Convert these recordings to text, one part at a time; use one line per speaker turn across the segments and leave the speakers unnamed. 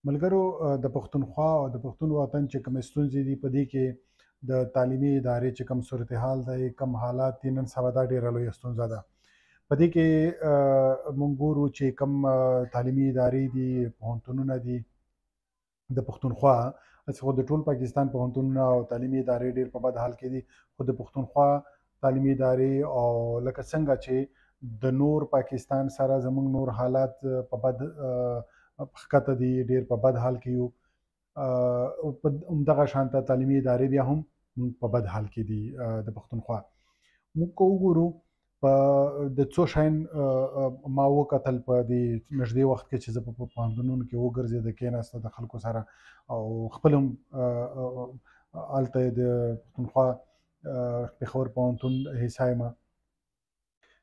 ملګرو، د پښتونخوا او د پښتون وطن چې کومې ستونزې دي، په دې کې د تعلیمي ادارې چې کوم صورتحال دی، کوم حالات دي، نن سبا دا ډېره لویه ستونزه ده. په دې کې موږ ګورو چې کوم تعلیمي ادارې دي، پوهنتونونه دي د پښتونخوا، هسې خو د ټول پاکستان پوهنتونونه او تعلیمي ادارې ډېر په بد حال کې دي، خو د پښتونخوا تعلیمي ادارې او لکه څنګه چې د نور پاکستان سره زموږ نور حالات په بد ښکته دي، ډېر په بد حال کې یو، په همدغه شانته تعلیمي ادارې بیا هم موږ په بد حال کې دي. د پښتونخوا موږ که وګورو، په د څو شیان ما وکتل په دې نږدې وخت کې چې زه په پوهنتونونو کې وګرځېده، کېناسته د خلکو سره او خپل هم هلته د پښتونخوا پېښور پوهنتون حصه یم.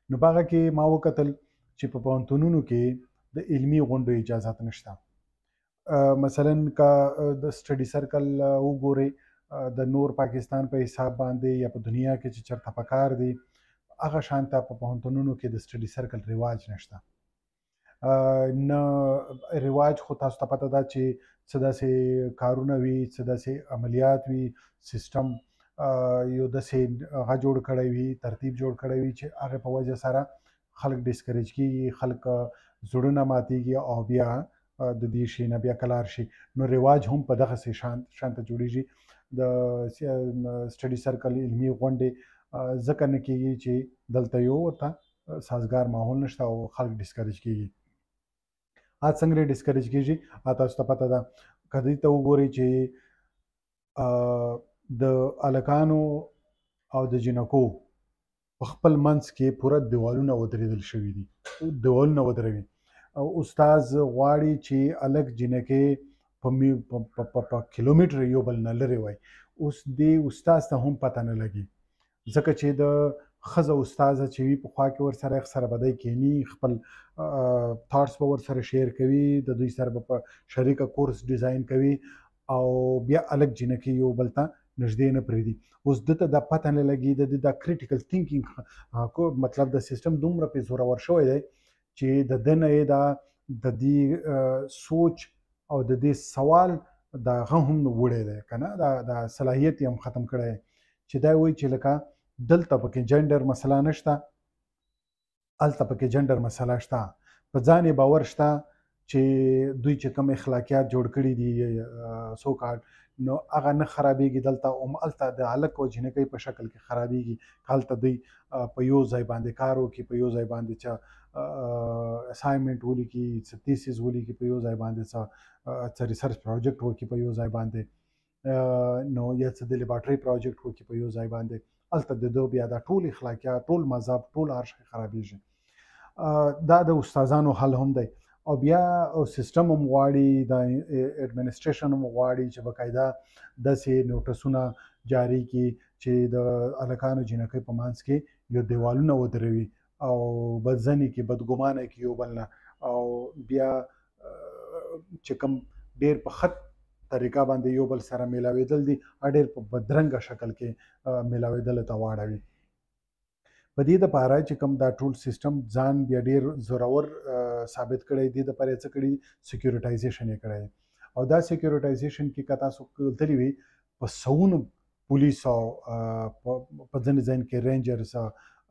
نو په هغه کې ما وکتل چې په پوهنتونونو کې د علمي غونډو اجازت نشته. مثلا که د study circle وګورئ، د نور پاکستان په حساب باندې یا په دنیا کې چې چېرته پکار دی، هغه شانته په پوهنتونونو کې د study circle رواج نشته. نه رواج خو تاسو ته پته ده چې څه داسې کارونه وي، څه داسې عملیات وي، سیستم یو داسې هغه جوړ کړی وي، ترتیب جوړ کړی وي چې هغې په وجه سره خلک discourage کیږي، خلک زړونه ماتیږي او بیا د دې شي نه بیا کلار شي. نو رواج هم په دغسې شانته جوړیږي. د study circle علمي غونډې ځکه نه کیږي چې دلته یو ورته سازګار ماحول نشته او خلک discourage کیږي. څنګه discourage کیږي؟ تاسو ته پته ده، که دې ته وګورئ چې د هلکانو او د جینکو په خپل منځ کې پوره دیوالونه ودرېدل شوي دي، دیوالونه ودروي او استاد غواړي چې هلک جینکۍ په کیلومتر یو بل نه لرې وای. اوس دې استاد ته هم پته نه لګي، ځکه چې د ښځه استاده چې وي په خوا کې ورسره سره به دی کښېني، خپل thoughts به ورسره share کوي، د دوی سره به په شریکه course design کوي او بیا هلک جینکۍ یو بل ته نږدې نه پرېږدي. اوس ده ته دا پته نه لګي، د ده دا critical thinking مطلب د سیستم دومره پې زورور شوی دی چې د ده نه یې دا د دې سوچ او د دې سوال د هغه هم وړی دی که نه، دا صلاحیت یې هم ختم کړی چې دا وایي چې لکه دلته پکې gender مسله نشته، هلته پکې gender مسله شته. په ځان یې باور شته چې دوی چې کوم اخلاقیات جوړ کړي دي so called، نو هغه نه خرابېږي دلته، هم هلته د هلک او جینکۍ په شکل کې خرابېږي. هلته دوی په یو ځای باندې کار وکړي، په یو ځای باندې چا assignment ولیکي، څه thesis ولیکي، په یو ځای باندې څه research project وکړي په یو ځای باندې، نو یا څه د laboratory project وکړي په یو ځای باندې، هلته د ده بیا دا ټول اخلاقیات، ټول مذهب، ټول هر شی خرابېږي. دا د استادانو حل هم دی او بیا سیستم هم غواړي، د administration هم غواړي چې باقاعده داسې نوټسونه جاري کړي چې د هلکانو جینکۍ په منځ کې یو دیوالونه ودروي او بدظني کې بدګمانه کې یو بل نه، او بیا چې کوم ډېر په ښه طریقه باندې یو بل سره میلاوېدل دي، ډېر په بدرنګه شکل کې میلاوېدل ته واړوي. په دې دپاره چې کوم دا ټول سیستم ځان بیا ډېر زورور ثابت کړی، دې دپاره یې څه کړي، securitization یې کړی. او دا securitization کې که تاسو کتلي وي، په سوونو پولیس او په ځینې ځایونو کې Rangers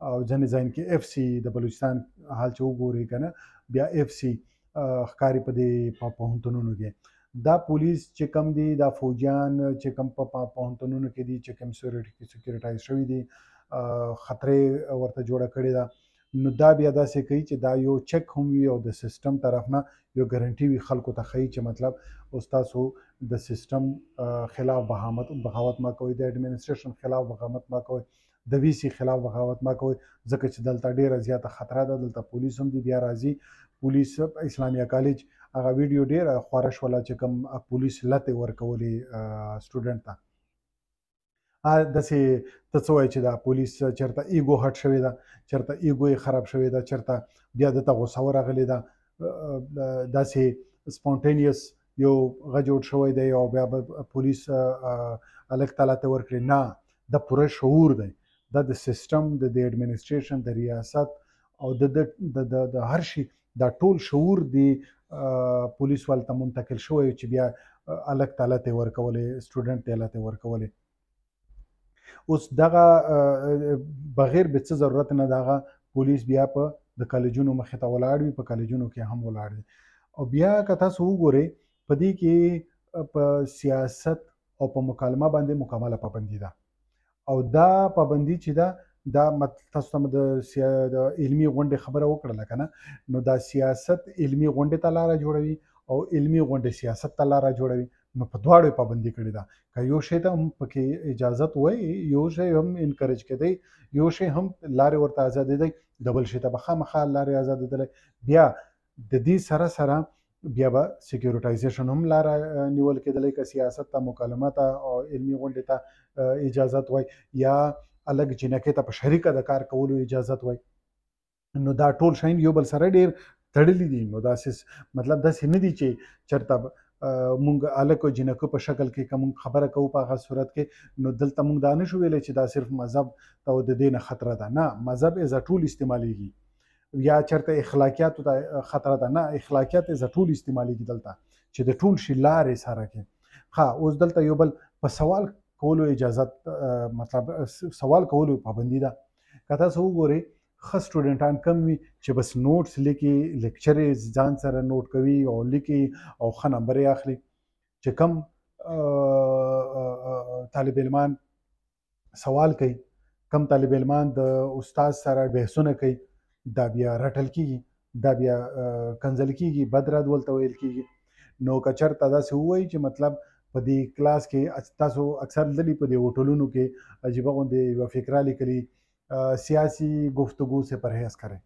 او ځینې ځایونو کې FC، د بلوچستان حال چې وګورئ که نه، بیا FC ښکاري په دې په پوهنتونونو کې. دا پولیس چې کم دي، دا فوجیان چې کم په پوهنتونونو کې دي، چې کوم securitize شوي دي، خطرې ورته جوړه کړې ده. نو دا بیا داسې کوي چې دا یو چک هم وي او د سیستم طرف نه یو ګارنټي وي، خلکو ته ښیي چې مطلب اوس تاسو د سیستم خلاف بغاوت مه کوئ، د administration خلاف بغاوت مه کوئ، د VC خلاف بغاوت مه کوئ، ځکه چې دلته ډېره زیاته خطره ده، دلته پولیس هم دي. بیا راځي پولیس اسلامیه کالج هغه ویډیو ډېره خوره شوله چې کوم پولیس لتې ورکولې student ته. داسې ته څه وایې چې دا پولیس چېرته ego hurt شوې ده، چېرته ego یې خراب شوې ده، چېرته بیا ده ته غوسه ورغلې ده، داسې spontaneous یو غه جوړ شوی دی او بیا به پولیس هلک ته لتې ورکړي. نه، دا پوره شعور دی، دا د سیستم، د administration، د ریاست او د هر شي دا ټول شعور دی. پولیس والته منتقل شوی چې بیا الک ته لتې ورکولې، سټوډنټ ته لتې ورکولې. اوس دغه بغیر به څه ضرورت نه دغه پولیس بیا په د کالجونو مخې ته ولاړ وي، په کالجونو کې هم ولاړ دي. او بیا که تاسو وګورئ په دې کې په سیاست او په مکالمه باندې مکمله پابندي ده. او دا پابندي چې ده دا تاسو ته د علمي غونډې خبره وکړله که نه، نو دا سیاست علمي غونډې ته لاره جوړوي او علمي غونډې سیاست ته لاره جوړوي، نو په دواړو یې پابندي کړې ده. که یو شی ته هم پکې اجازت وای، یو شی هم انکریج کېدی، یو شی هم لارې ورته ازادېدی، د بل شی ته به خامخا لارې ازادېدلی. بیا د دې سره سره بیا به سکیورټایزیشن هم لاره نیول کېدلی، که سیاست ته، مکالمه ته او علمي غونډې ته اجازت وای، یا الګ جینکۍ ته په شریکه د کار کولو اجازت وای. نو دا ټول شیان یو بل سره ډېر تړلي دي. نو داسې مطلب داسې نه دي چې چېرته مونږ هلک او جینکو په شکل کې که مونږ خبره کوو په هغه صورت کې، نو دلته مونږ دا نه شو ویلی چې دا صرف مذهب ته او د دې نه خطره ده. نه، مذهب از ټول استعمالیږي، یا چېرته اخلاقیاتو ته خطره ده. نه، اخلاقیات از ټول استعمالیږي دلته چې د ټول شي لارې سره کې. ښه، اوس دلته یو بل په سوال کولو اجازت، مطلب سوال کولو پابندي ده. که تاسو وګورئ ښه سټوډنټان کم وي چې بس نوټس لیکي، لیکچر یې ځان سره نوټ کوي او لیکي او ښه نمبر یې اخلي. چې کم طالب علمان سوال کوي، کم طالب علمان د استاد سره بحثونه کوي، دا بیا رټل کیږي، دا بیا کنځل کیږي، بد رد ورته ویل کیږي. نو که چېرته داسې ووایي چې مطلب په دې کلاس کې تاسو اکثر لیدلي په دې هوټلونو کې عجیبه غوندې یوه فکره لیکلي، سیاسي گفتگو سے پرهیز کرے،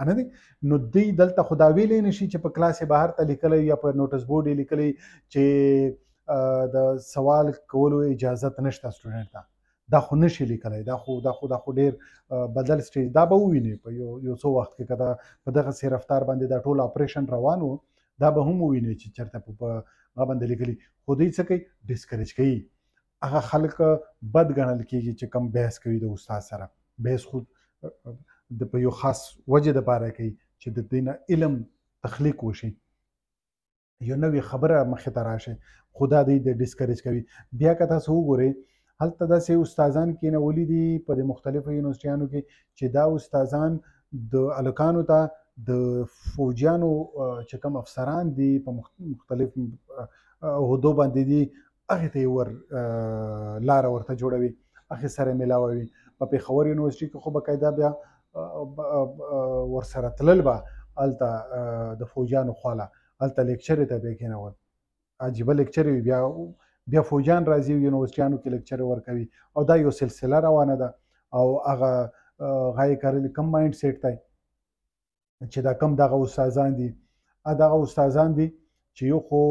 نه دی؟ نو دوی دلته خو دا ویلی نه شي چې په کلاس یې بهر ته لیکلی یا په نوټس بورډ یې لیکلی چې د سوال کولو اجازت نشته سټوډنټ ته، دا خو نه شي لیکلی. دا خو ډېر بدل سټیج، دا به وویني په یو څو وخت کې که دا په دغسې رفتار باندې دا ټول اپریشن روان و، دا به هم وویني چې چېرته په هغه باندې لیکلي. خو دوی څه کوي؟ ډسکریج کوي. هغه خلک بد ګڼل کېږي چې کم بحث کوي د استاد سره. بحث خو د په یو خاص وجه دپاره کوي چې د دې نه علم تخلیق وشي، یو نوې خبره مخې ته راشي، خو دا دوی د ډسکریج کوي. بیا که تاسو وګورئ هلته داسې استادان کېنولي دي په دې مختلفو یونیورسټیانو کې چې دا استادان د هلکانو ته د فوجیانو چې کوم افسران دي په مختلف عهدو باندې دي، هغې ته یې ور لاره ورته جوړوي، هغې سره ملاووي. په پېښور یونیورسټي کې خو باقاعده بیا ورسره تلل به هلته د فوجیانو خواله، هلته لیکچرې ته به یې کښېنول، عجیبه لیکچرې وي. بیا فوجیان راځي یونیورسټیانو کې لیکچرې ورکوي، او دا یو سلسله روانه ده. او هغه غایې کرلي کم مایند سیټ دی چې دا کم دغه استادان دي، دغه استادان دي چې یو خو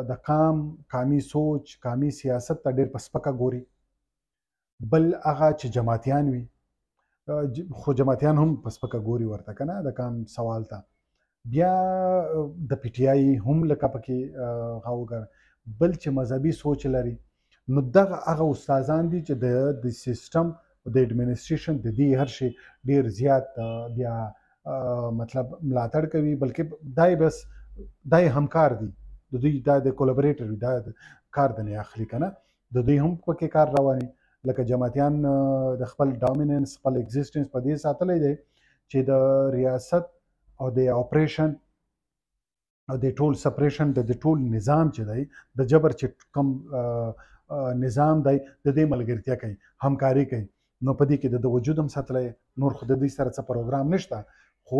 د قام قامي سوچ قامي سیاست ته ډېر په سپکه ګوري، بل هغه چې جماعتیان وي، خو جماعتیان هم په سپکه ګوري ورته که نه د قام سوال ته. بیا د پي ټي آی هم لکه پکې هغه وګڼه، بل چې مذهبي سوچ لري. نو دغه هغه استادان دي چې د سیستم د اډمنسټریشن د دې هر شي ډېر زیات بیا مطلب ملاتړ کوي، بلکې دا یې بس دا یې همکار دي، د دوی دا د کولابریټر وي، دا کار د نه اخلي که نه، د دوی هم پکې کار روان. لکه جماعتیان د خپل ډامیننس خپل اگزیسټنس په دې ساتلی دی چې د ریاست او د اپریشن او د ټول سپریشن د ټول نظام چې دی د جبر چې کوم نظام دی د دې ملګرتیا کوي، همکاري کوي. نو په دې کې د وجود هم ساتلی، نور خو د دوی سره څه پروګرام نشته، خو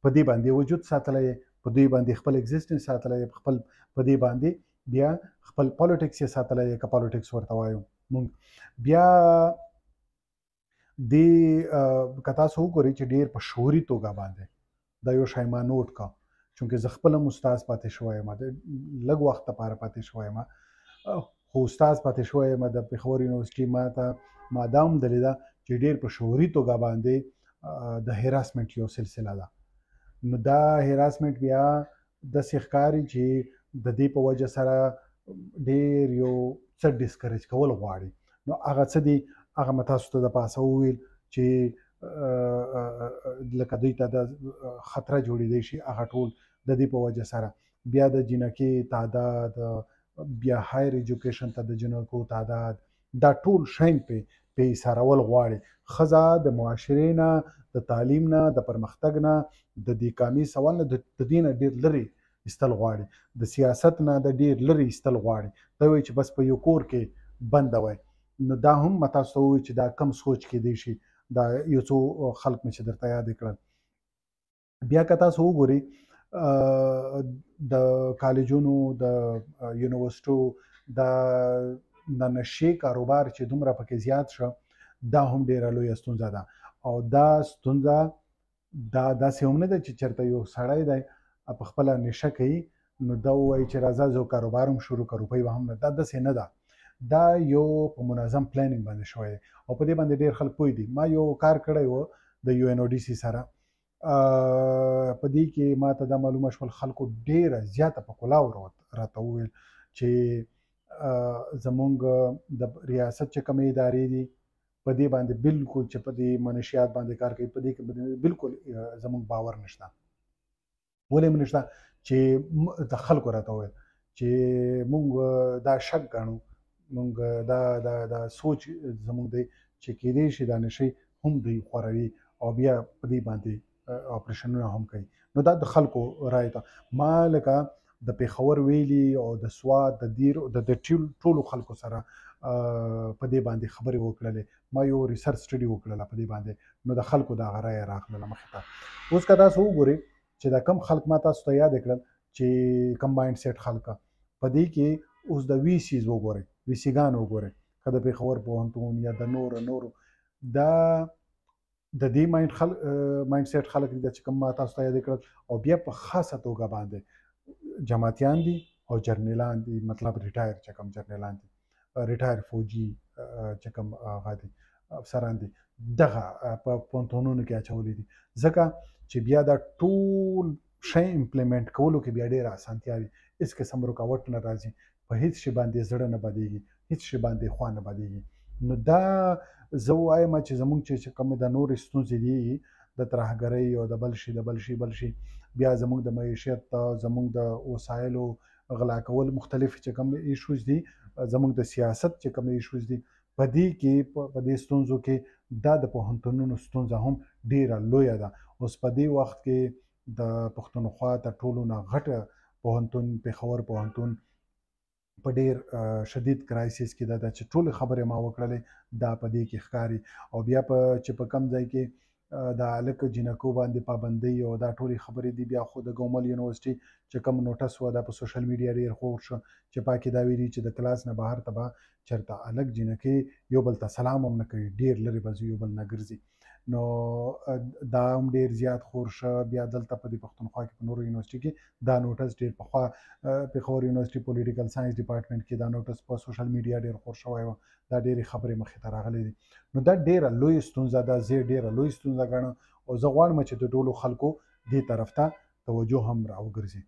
په دې باندې وجود ساتلی، په دوی باندې خپل اگزیسټنس ساتلی، خپل په دې باندې بیا خپل پالیټکس یې ساتلی، که پالیټکس ورته وایو مونږ. بیا دې که تاسو وګورئ چې ډېر په شعوري توګه باندې دا یو شی ما نوټ کا، چونکې زه خپل هم استاد پاتې شوی یم، د لږ وخت لپاره پاتې شوی یم، خو استاد پاتې شوی یم د پېښور یونیورسټي. ما ته ما دا هم دلې ده چې ډېر په شعوري توګه باندې د هراسمنټ یو سلسله ده. نو دا هراسمنټ بیا داسې ښکاري چې د دې په وجه سره ډېر یو څه ډسکریج کول غواړي. نو هغه څه دي، هغه مې تاسو ته د پاسه وویل چې لکه دوی ته د خطره جوړېدی شي، هغه ټول د دې په وجه سره بیا د جینکې تعداد، بیا higher education ته د جینکو تعداد، دا ټول شین په ایسارول غواړي. ښځه د معاشرې نه، د تعلیم نه، د پرمختګ نه، د دې قامي سوال نه، د دې نه ډېر لرې ایستل غواړي، د سیاست نه د ډېر لرې ایستل غواړي. دا وایي چې بس په یو کور کې بنده وای. نو دا هم ما تاسو ته وویل چې دا کم سوچ کېدی شي، دا یو څو خلک مې چې درته یاد کړل. بیا که تاسو وګورئ د کالجونو، د یونیورسټو د نشې کاروبار چې دومره پکې زیات شو، دا هم ډېره لویه ستونزه ده. او دا ستونزه دا داسې هم نه ده چې چېرته یو سړی دی په خپله نشه کوي نو دا ووایي چې راځه زه کاروبار هم شروع کړم، روپۍ به هم نه، دا داسې نه ده. دا یو په منظم planning باندې شوی دی او په دې باندې ډېر خلک پوه دي. ما یو کار کړی و د UNODC سره، په دې کې ما ته دا معلومه شول خلکو ډېره زیاته په کلاو راته وویل چې زمونږ د ریاست چې کومې ادارې دي په دې باندې بالکل چې په دې منشیات باندې کار کوي، په دې کې بالکل زمونږ باور نشته. ولې هم نشته؟ چې د خلکو راته وویل چې مونږ دا شک ګڼو، مونږ دا دا دا سوچ زمونږ دی چې کېدای شي دا نشې هم دوی خوروي او بیا په دې باندې اپریشنونه هم کوي. نو دا د خلکو رایه ده. ما لکه د پېښور ویلي او د سوات د دیر د ټولو خلکو سره په دې باندې خبرې وکړلې، ما یو research study وکړله په دې باندې، نو د خلکو دغه رایه راغلله مخې ته. اوس که تاسو وګورئ چې دا کم خلک ما تاسو ته یاد کړل چې کم مایند سیټ خلک په دې کې، اوس د VCs وګورئ، VC ګان وګورئ، که د پېښور پوهنتون یا د نورو نورو دا د دې مایند سیټ خلک دي چې کوم ما تاسو ته یاد کړل. او بیا په خاصه توګه باندې جماعتیان دي او جرنیلان دي، مطلب retire چې کوم جرنیلان دي، retire فوجي چې کوم هغه دي افسران دي، دغه په پوهنتونونو کې اچولي دي، ځکه چې بیا دا ټول شی implement کولو کې بیا ډېره اسانتیا وي، هېڅ قسم رکاوټ نه راځي، په هېڅ شي باندې زړه نه بدېږي، هېڅ شي باندې خوا نه بدېږي. نو دا زه وایم چې زمونږ چې کومې د نورې ستونزې دي د ترهګرۍ او د بل شي د بل شي بل شي، بیا زمونږ د معیشت، زمونږ د وسایلو غلا کول، مختلف چې کوم issues دي، زمونږ د سیاست چې کوم issues دي، په دې کې په دې ستونزو کې دا د پوهنتونونو ستونزه هم ډېره لویه ده. اوس په دې وخت کې د پښتونخوا تر ټولو نه غټه پوهنتون پېښور پوهنتون په ډېر شدید crisis کې ده، چې ټولې خبرې ما وکړلې دا په دې کې ښکاري. او بیا په چې په کم ځای کې د هلک جینکو باندې پابندۍ او دا ټولې خبرې دي، بیا خو د ګومل یونیورسټي چې کوم notice و دا په social media ډېر خور شو چې پاکې دا ویلي چې د کلاس نه بهر ته به چېرته هلک جینکې یو بل ته سلام هم نه کوي، ډېر لرې به ځي یو بل نه ګرځي. نو دا هم ډېر زیات خور شو. بیا دلته په دې پښتونخوا کې په نورو یونیورسټي کې دا notice ډېر پخوا پېښور یونیورسټي political science department کې دا notice په social media ډېر خور شوی و، دا ډېرې خبرې مخې ته راغلې دي. نو دا ډېره لویه ستونزه ده، زه ډېره لویه ستونزه ګڼم او زه غواړم چې د ټولو خلکو دې طرف ته توجه هم راوګرځي.